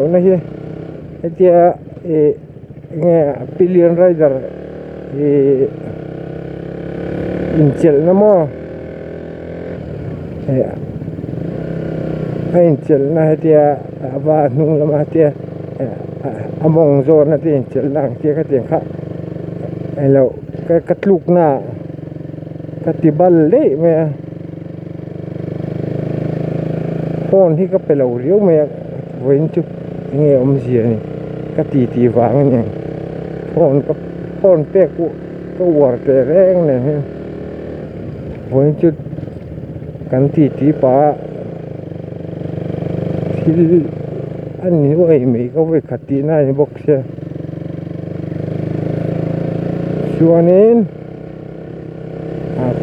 Tuna hi hetia ih enge pillion rider ih inchelhna maw eh a inchelhna hetia a va hnung lama hetia a mawng zawna te inchelhna ang chi khatiang kha englo ka tlukna ah ka ti bal daih mai a phone hi ka pe lo riau mai a. Vawiin chu enge awmzia ni ka ti tih vang a ni phone ka phone pek pawh ka uar teh reng nen hian vawiin chu kan ti tih pah a thil a ni uai mai ka vawi khat tih na a ni bawk sia chuanin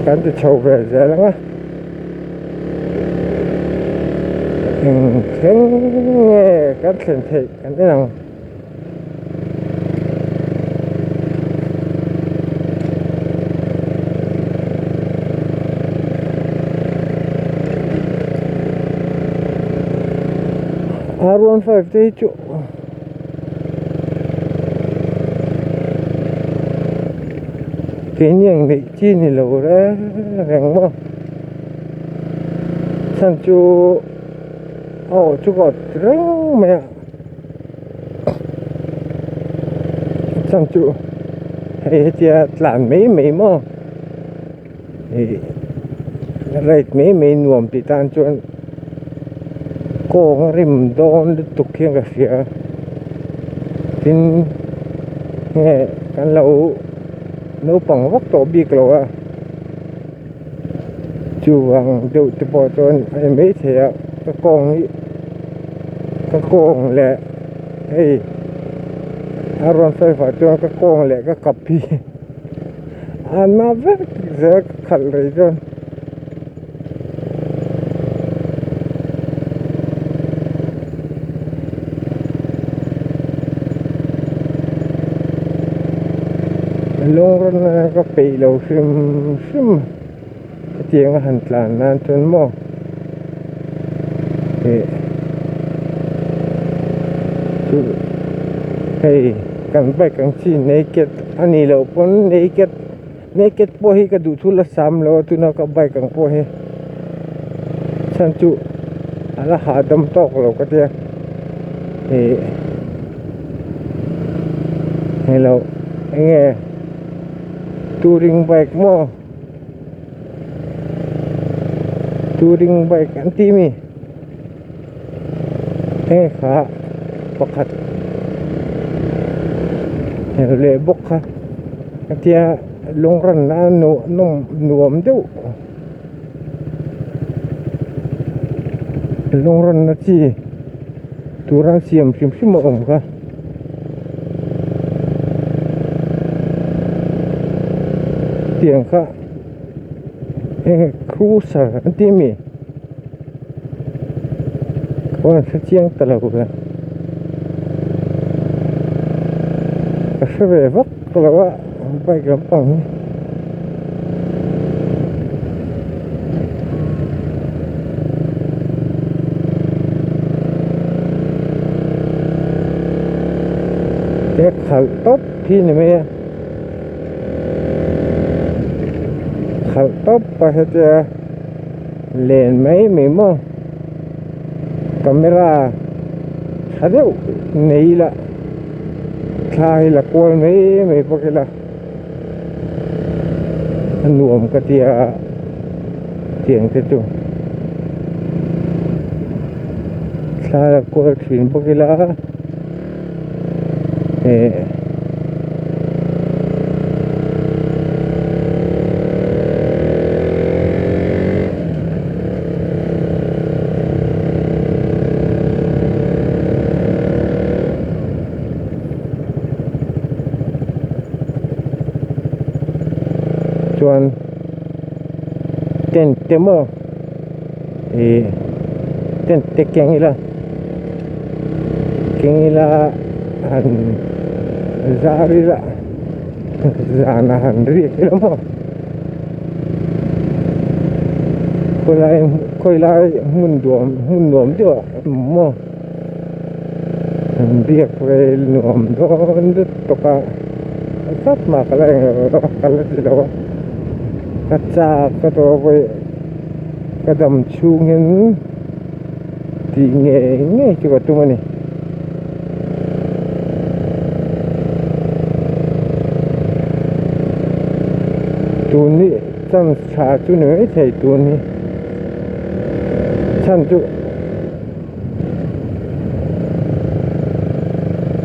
kan ti chho ve zel ang a. Eng thleng nge kan thlen theih kan en ang. R 15 te hi chu keini ang neih chi ni lo reng reng maw. Chhan chu a awh chu ka awt reng mai a chhan chu hei hetia tlan mai mai maw ih ride mai mai nuam tih tan chuan kawng a rim dawn lutuk hian ka hria a tin nge kan lo naupang vak tawh bik lo a. Chuvang deuh te pawh chuan a ni maithei a ka kawng hi ka kawng leh hei a rawn sawi fah chuan ka kawng leh ka kap hi a na vek zel ka khalh rei chuan. Lung rawn a ka peih lo hrim hrim hetiang a han tlan nan chuan maw ih chu hei kan bike ang chi naked a nih loh pawn naked naked pawh hi ka duh thu la sam lo a tuna ka bike ang pawh hi chhan chu a la hahdam tawk lo ka tia ih hello enge touring bike maw touring bike an tih mi heng kha pakhat leh bawk kha hetia lung ran a nuam deuh lung ran na chi tura siam hrim hrim a awm kha. Tiang kha eng cruiser an tih ami ka rawn hre chiang ta lo ve ka hre ve vak lo a bike lampang hi. Te khalh tawp hi ni mai a khalh tawp a hetia len mai mai maw camera tha deuh nei ila thla hi la kual mai mai bawk ila a nuam ka tia tiang te chu thla la kual thin bawk ila eh chuan tent te maw ih tent te keng ila keng ila han zar ila zan a han riak ila maw khawilai khawilai hmun duam hmun nuam deuh ah maw. Biak vel nuam dawn lutuk a khat mah ka la englo lo ka la ti lo a ka chak ka tawh a vawi ka dam chhungin tih ngei ngei chu ka tum a ni. Tun hi chance tha chu ni mai thei tun hi chhan chu.